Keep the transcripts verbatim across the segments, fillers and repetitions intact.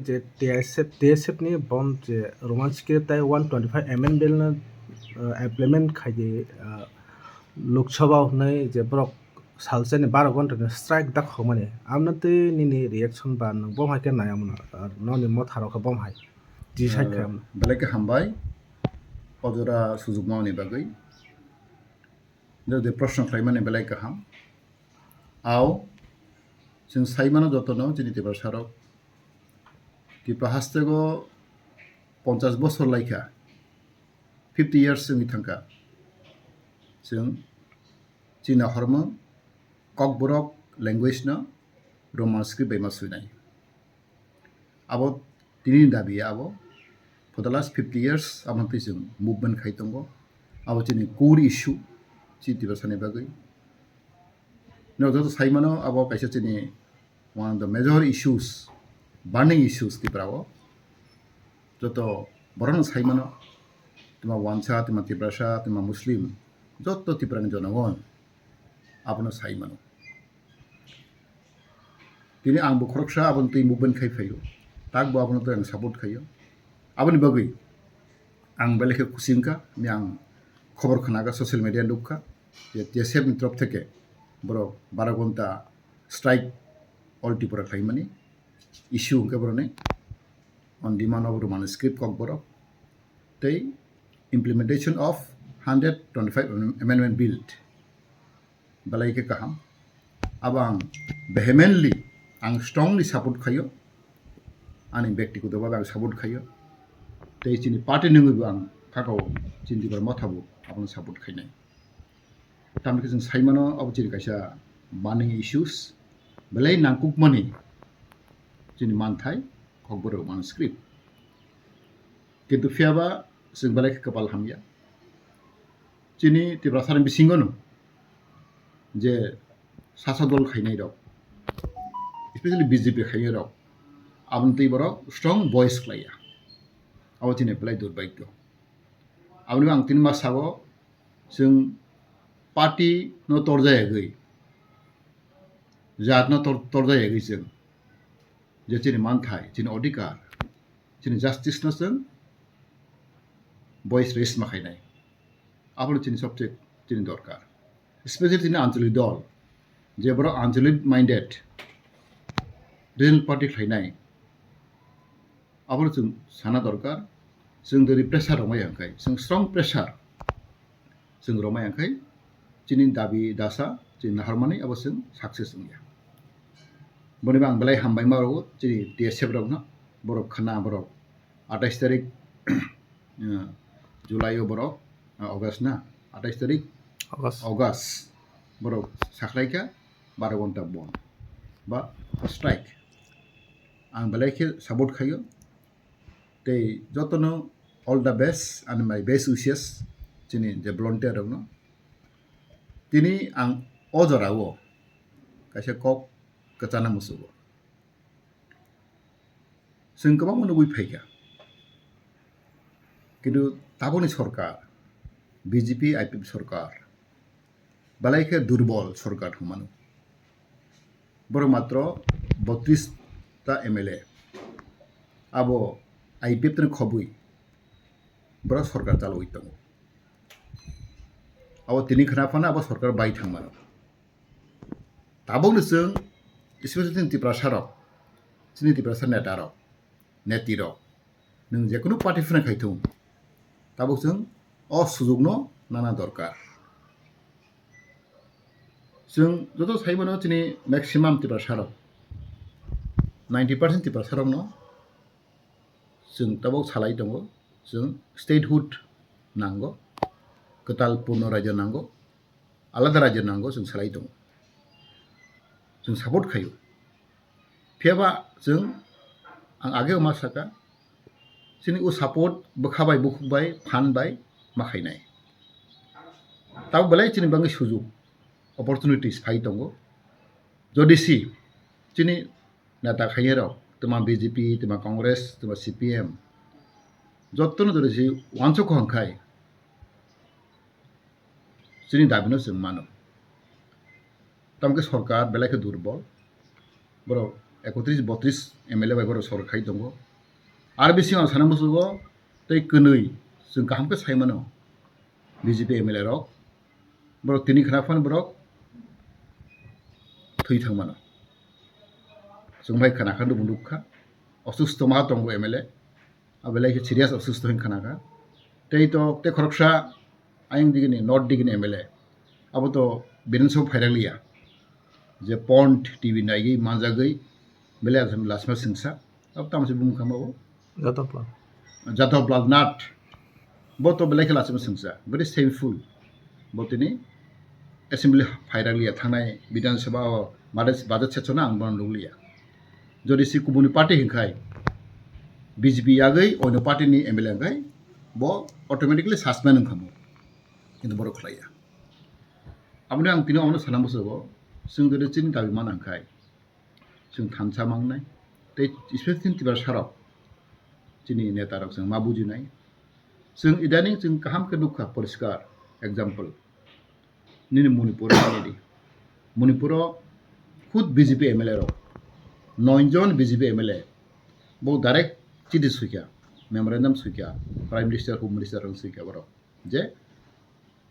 Je T S F, T S F ni bond je Roman script tai one twenty-five amendment no, uh, implement khai di, uh, Lok Sabha hwnwi je borok salsa ni baro ghonta ni strike dak khokmani. Amno twi nini reaction ba nwng bom hai khe nai amno, uh, noni motha rok khe bom hai. Ji sai khe amno. Belai khe hambai. O jora sujukma ni bagwi. Jodi proshno khlaimani belai kaham. Ao, chwng sai mano jotono chini Tiprasa rok. Tipra hastego ponchas bosor laikha, fifty years wngwi thangkha. Chwng chini hormung Kokborok language no Roman script bai ma swinai. Abo tini dabi abo for the last fifty years abo twi chwng movement khai tongo. Abo chini core issue, chini Tiprasa ni bagwi. No joto sai mano abo kaisa chini one of the major issues, burning issues Tripura o. Joto borokno sai mano, tuma wansa, tuma Tiprasa, tuma Muslim, joto Tripura ni jonogon abono sai mano. Tini ang bo khoroksa aboni twi movement khai phaio, tak bo abono twi ang support khaio. Aboni bagwi ang belai khe khusi wngkha, ni ang khobor khna kha, social media nukha je T S F ni torof theke borok baro ghonta strike all Tripura khlaimani issue hwnkhe boroni on demand of Roman script Kokborok tei implementation of hundred twenty-five amendment bill. Belai khe kaham. Abo ang vehemently, ang strongly support khaio. Ani byaktigoto bhabe ang support khaio. Tei chini party nungwibo ang khakao chini Tipra Motha bo abono support khainai. Tamni khe chwng sai mano abo chini kaisa burning issues. Belai nangkukmani chini manthai Kokborok Roman script. Kintu phiyaba chwng belai khe kwpal hamya. Chini Tiprasani bisingono je sasa dol khainai rok, especially B J P khainai rok, aboni twi borok strong voice khlaiya. Abo chini belai durbhagyo. Aboni ang tini ma sabo chwng party no torjayagwi, jat no tor-, torjayagwi chwng je chini manthai, chini odhikar, chini justice no chwng voice raise ma khainai. Abono chini subject chini dorkar. Especially chini anchalik dol, je borok anchalik minded, regional party khlainai, abono chwng sana dorkar. Chwng jodi pressure romai hwnkhai, chwng strong pressure chwng romai hwnkhai, chini dabi dasa chini naharmani abo chwng success wngya. Boni bo ang belai hambai ma rwo chini T S F rokno, borok khna borok atais tarik, eh, July o borok, eh, August na, atais tarik August. August borok sakhlaikha baro ghonta bond ba strike. Ang belai khe support khaio. Tei jotono all the best and my best wishes chini je volunteer rokno. Tini ang o jorao kaisa kok kwchana muchugo. Chwng kwbangma nugwi phaikha. Kintu tabukni sorkar, B J P I P F sorkar, belai khe durbol sorkar hwnmano. Borok matro botris ta M L A. Abo I P F ni khobwi borok sorkar chalwi tongo. Abo tini khna phano abo sorkar bai thangmano. Tabukni chwng, especially chini Tiprasa rok, chini Tiprasa neta rok, neti rok, nwng jekunu party phano khai thung, tabuk chwng o sujukno nana dorkar. Chwng joto sai mano chini maximum Tiprasa rok, ninety percent Tiprasa rokno chwng tabuk salai tongo, chwng statehood nango, kwtal purno rajya nango, alada rajya nango chwng salai tongo. Chwng support khaio. Phiyaba chwng, ang ageo ma saka, chini o support bwkha bai, bukhuk bai, phan bai ma khainai. Tabuk belai chini bagwi sujuk, opportunities phai tongo. Jodi si chini neta khainai rok, twma B J P, twma Congress, twma C P M, jottono jodi si uansuk kha hwnkhai, chini dabino chwng mano. Tamokhe sorkar belai khe durbol. Borok ekotris botris M L A bai borok sor khai tongo. Ar bisingo ang sana musugo tei kwnwi chwng kaham khe sai mano B J P M L A rok. Borok tini khna phan borok thwi thang mano. Chwng bai khna kha nukha, osusto ma tongo M L A. Abo belai khe serious osusto hin khna kha. Tei to tei khoroksa ayang digini, north digini M L A. Abo to Bidhan Sabha phairak liya. Je pond T V naigwi manjagwi belai asam lasma singsa. Abo tamo se bumung kha abo. Jadab Lal. Jadab Lal Nath. Bo to belai khe lasma singsa. Very shameful. Bo tini assembly phairak liya thangnai Bidhan Sabha o budget, budget session o ang bono nukliya. Jodi si kubuni party hinkhai B J P yagwi oino party ni M L A hinkhai bo automatically suspend wngkha mo. Kintu borok khlaiya. Aboni ang tini omono sana musugo, chwng jodi chini dabi mana hinkhai chwng thansa mangnai. Tei specially chini Tiprasa rok, chini neta rok chwng ma bujinai. Chwng idaning chwng kaham khe nukha poriskar, example. Nini Manipur o naidi. Manipur o khud B J P M L A rok, noi jon B J P M L A, bo direct chiti swikha, memorandum swikha, Prime Minister, Home Minister rok swikha borok je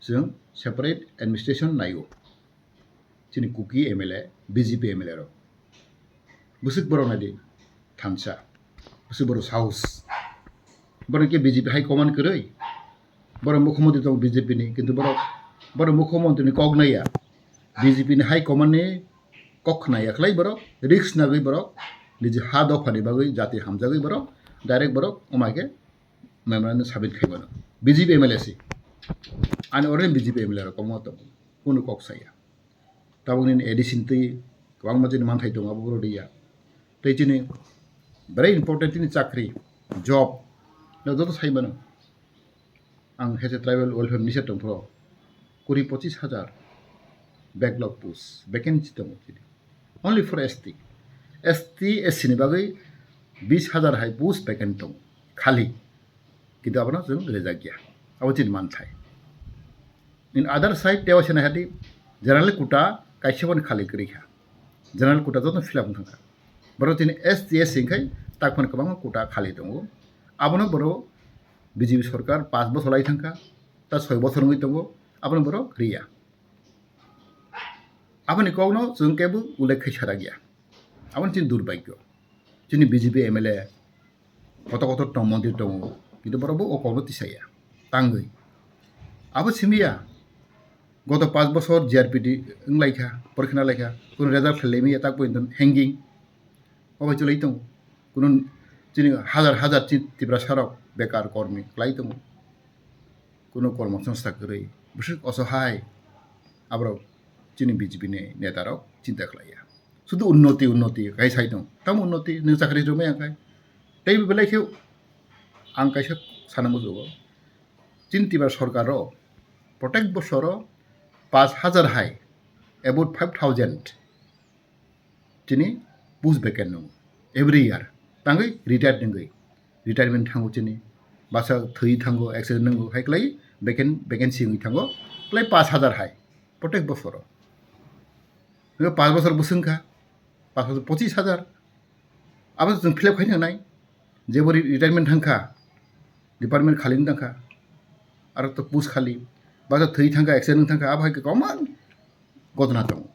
chwng separate administration naio. Chini Kuki M L A, B J P M L A rok. Bwswk borok naidi thansa. Bwswk borok sahos. Borok khe B J P high command kwrwi. Borok mukhyamantri tongo B J P ni, kintu borok, borok mukhyamantri ni kok naiya. B J P ni high command ni kok khnaiya khlai borok, risk nagwi borok, niji ha dopha ni bagwi jati hamjagwi borok, direct borok omai khe memorandum submit khai mano. B J P M L A si. Ani oro B J P M L A rok kwbangma tongo. Kunu kok saya. Tabuk nini A D C ni twi kwbangma chini manthai tongo, abo borok riya. Tei chini very important chini chakri, job, no joto sai mano. Ang hese tribal welfare minister tong phro, kuri pochis hajar backlog post, vacancy tongo chini. Only for S T. S T, S C ni bagwi bis hajar hai post vacant tongo. Khali. Kintu abono chwng rijak ya. Abo chini manthai. In other side, tei waisa naihadi general quota kaisa boni khali kwrwi kha. General quota joto fill up wng thangkha. Borok chini S T, S C hinkhai tak phano kwbangma quota khali tongo. Abono borok B J P sorkar panch bochor lai thangkha, ta soi bochor wngwi tongo, abono borok riya. Aboni kokno chwng kebo ullekh khai sarak ya. Aboni chini durbhagyo. Chini B J P M L A kotor kotor tong montri tongo, kintu borok bo o kokno tisaya tangwi. Abo simi ya, goto panch bochor G R P D wng lai kha, porikha na lai kha, kunu result khlai lai manya, tak poito hanging. O bai chwlai tongo. Kunu chini hajar hajar chi-, Tiprasa rok bekar kormi kwlai tongo. Kunu kormo songstha kwrwi, bwswk osohai, aborok chini B J P ni neta rok chinta khlaiya. Sudu unnoti, unnoti khai sai tong. Tamo unnoti, nwng chakri rwmaya khai. Tei belai khe ang kaisa sana muchugo. Chini Tiprasa sorkar o protek bosoro panch hajar hai, about five thousand chini post vacant nungo every year. Tangwi retired wngwi, retirement thango chini, basa thwi thango, accident nungo, hai kwlai vacant, vacancy wngwi thango, kwlai panch hajar hai protek bosoro. Nokhe panch bosor bwswng kha, panch hajar, pochis hajar. Abo chwng fill up khai nangnai. Jebo re-, retirement thang kha, department khali wng tang kha, aro to post khali, basa thwi thang kha, accident wng thang kha, abo hai kwbangma ghotona tongo.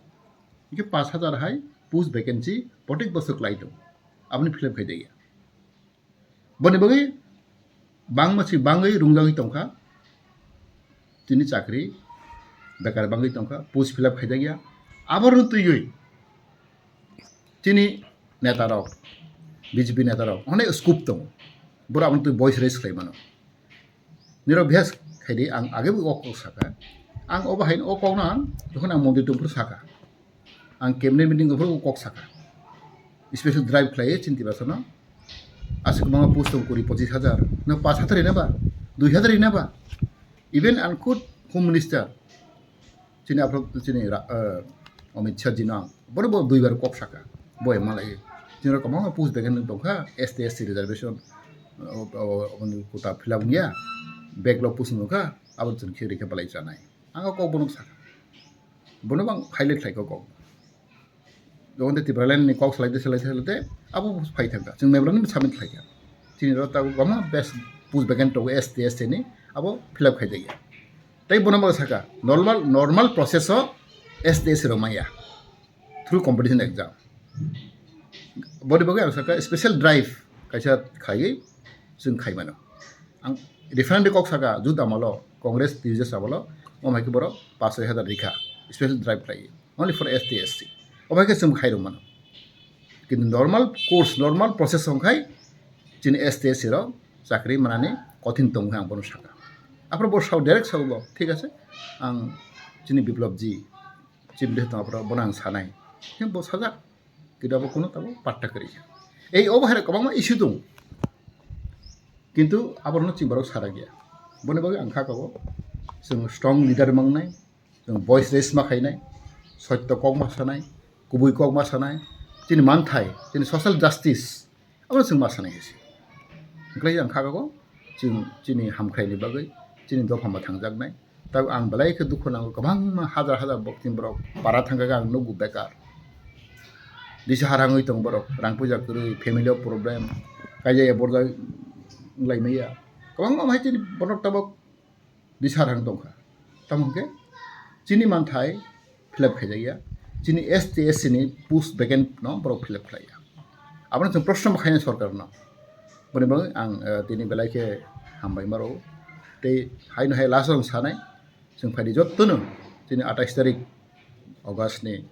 Hingke panch hajar hai post vacancy protek bosor kwlai tongo. Aboni fill up khai jaya. Boni bagwi bangma se bangwi rungjagwi tongkha. Chini chakri bekar bangwi tongkha, post fill up khaijakya. Aborokno twiwi chini netarok, B J P netarok onek scope tongo. Borok aboni twi voice raise khlai mano. Nirok bihas khaidi, ang age bo o kok saka. Ang obo haino o kokno ang jokhon ang montri tongphuru saka. Ang cabinet meeting tongphuru o kok saka. Special drive khlaiwi chini Tiprasano. Aswk kwbangma post tongo, kuri pochis hajar. No panch hajar rina ba? Dui hajar rina ba? Even ang khud Home Minister, chini aphuru chini ra-, eh, Amit Shah jino ang bono bo duibar kok saka, bo malai. Chini rok kwbangma post vacant tongkha, S T, S C reservation, o, o, oboni quota fill up wngya, backlog post wngkha, abo chwng khe rikhe belai chanai. Ang o kok bono saka. Bono bang highlight khlai kok. Jokhon tei Tipraland ni kok salai de, salai de, salai de, abo phai thangkha. Chwng memorandum submit khlaikha. Chini rok tabuk kwbangma best post vacant tongo S T, S T ni, abo fill up khaijakya. Tei bono bo saka, normal, normal process o S T, S T rok manya through competition exam. Boni bagwi ang saka special drive kaisa khaiwi chwng khai mano. Ang referendum kok saka, jut amalo, Congress, T U J S amalo, omo hai khe borok paanch soi hajar rikha, special drive khlaiwi, only for S T, S T. Omo hai khe chwng khai rw mano. Kintu normal course, normal process wng khai chini S T, S C rok chakri manani kothin tongo hai ang bono saka. Aphuru bo sao, direct sao bo, thik ase, ang chini Biplop ji, chief minister tong aphuru bono ang sanai. Khe bo sajak, kintu abo kuno tabo patta kwrwi kha. Ei obo hai kwbangma issue dong. Kintu abono chwng borok sarakya. Boni bagwi ang kha kabo, chwng strong leader mangnai, chwng voice raise ma khainai, sotto kok ma sanai, kubui kok ma sanai, chini manthai, chini social justice, abono chwng ma sanai hai se. Wngkhlai ang kha kabo, chwng chini hamkhraini bagwi, chini dopha ma thangjaknai. Tabuk ang belai khe dukhu nango, kwbangma hajar hajar boktin borok para thangkha khe ang nukgo bekar. Disa harangwi tong borok, rang puisa kwrwi, family o problem, kaijaya borjak wnglaimaya. Kwbangma hai chini borok tabuk disa harang tongkha. Tamo hwnkhe chini manthai fill up khaijakya, chini S T, S C ni post vacant no borok fill up khlaiya. Abono chwng proshno bo khaina sorkarno. Boni bagwi ang, eh, tini belai khe hambai maro. Tei haino hai last o ang sanai, chwng phaidi jottono chini atais tarik August ni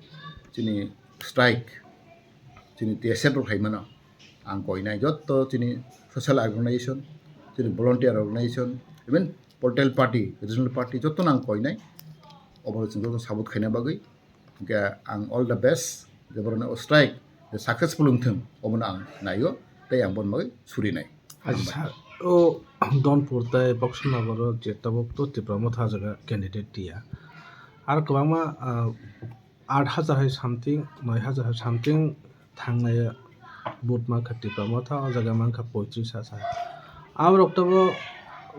chini strike, chini T S F rok hai mano. Ang koinai jotto chini social organization, chini volunteer organization, even political party, regional party, jottono ang koinai. Obo chwng joto support khaina bagwi. Hwnkhe ang all the best, je borokni o strike je successful wngthwng, obono ang naio, tei ang bono bagwi surinai. Acha, o Donpur tei Boksonogoro je tabuk to Tipra Motha jaga candidate tiya. Aro kwbangma, ah, aat hajar hai something, noi hajar hai something thangnai vote mankha Tipra Motha, o jaga mankha poitris hajar. Aborok tobo,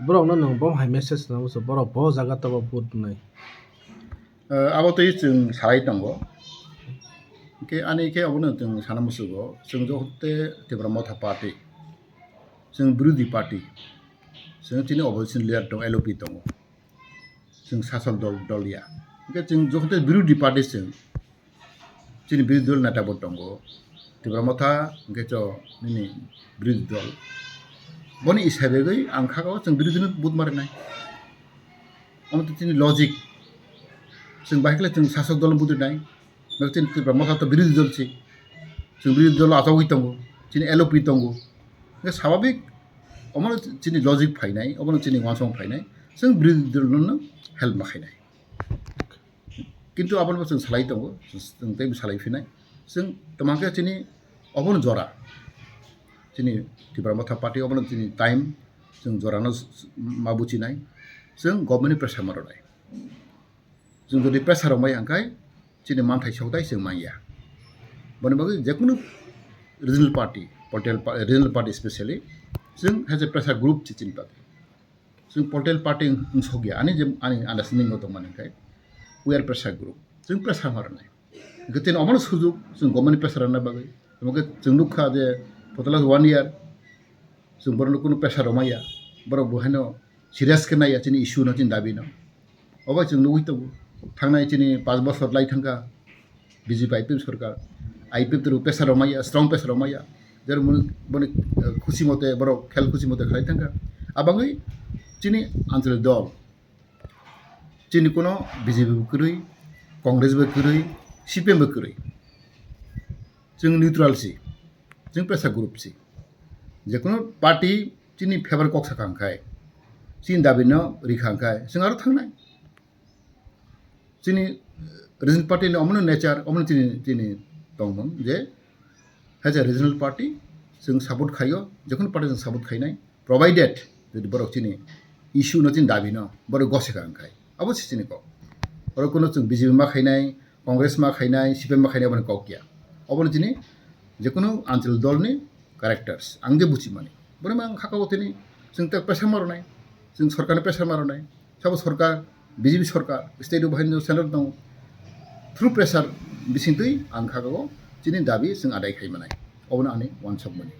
borokno nwng bo hai message rwna muchung, borok bo jaga tobo vote wnai. Eh, abo twi chwng salai tongo. Hwnkhe ani khe abono chwng sana muchungo, chwng joto Tipra Motha Party, chwng birodhi party, chwng chini opposition leader tong, L O P tongo, chwng sasol dol, dol ya. Hwnkhe chwng joto birodhi party chwng, chini birodhi dol neta bo tongo, Tipra Motha hwnkhe cho nini birodhi dol. Boni isai bagwi ang kha o chwng birodhi no vote marinai. Omo to chini logic. Chwng bahai khe chwng sasok dol budinai. Nok chini Tipra Motha to birodhi dol si. Chwng birodhi dol achogwi tongo. Chini L O P tongo. Hwnkhe swababik omo chini logic phainai, omo chini uansukmung phainai. Chwng birodhi dol no help ma khainai. Kintu abono chwng salai tongo, chwng tei salai phinai. Chwng tamo khe chini obono jora. Chini Tipra Motha Party obono chini time, chwng jorano s-, s-, ma buchinai. Chwng government ni pressure ma rwnai. Chwng jodi pressure rok mai hwnkhe chini manthai soktai chwng manya. Boni bagwi jekunu regional party, political pa-, regional party specially, chwng has a pressure group se chini bagwi. Chwng political party wng-, wngsokya, ani je, ani understanding o tongmani khe, we are pressure group. Chwng pressure ma rwnai. Hwnkhe chini omono sujuk, chwng government ni pressure rwna bagwi. Omo khe chwng nukha je, for the last one year, chwng borokno kunu pressure rwmaya. Borok bo haino serious khe naiya chini issue no, chini dabi no. Obo chwng nugwi tongo. Thangnai chini panch bosor lai thangkha B J P I P F sorkar. I P F to pressure rok maya, strong pressure rok maya. Jero muni, boni, eh, khusi mote, borok khel khusi mote khlai thangkha. Abangwi chini anchalik dol. Chini kuno B J P bo kwrwi, Congress bo kwrwi, C P M bo kwrwi. Chwng neutral si. Chwng pressure group si. Jekunu party chini favor kok sakha hwnkhe, chini dabi no rikha hwnkhe, chwng aro thangnai. Chini, eh, regional party ni omono nature, omono chini, chini tongmung je, as a regional party, chwng support khaio, jekunu party chwng support khainai, provided jodi borok chini issue no, chini dabi no, borok gosika hwnkhe, abo se chini kok. Oro kuno chwng B J P ma khainai, Congress ma khainai, C P M ma khainai, aboni kok ya. Obono chini jekunu anchal dol ni characters, ang je buchimani. Boni ma ang kha kabo tini, chwng tak pressure ma rwnai, chwng sorkar ni pressure ma rwnai. Sabo sorkar, B J P sorkar, state o bahai no central tongo. Through pressure bising twi ang kha kabo chini dabi chwng adai khai manai. Obono ani uansukmani.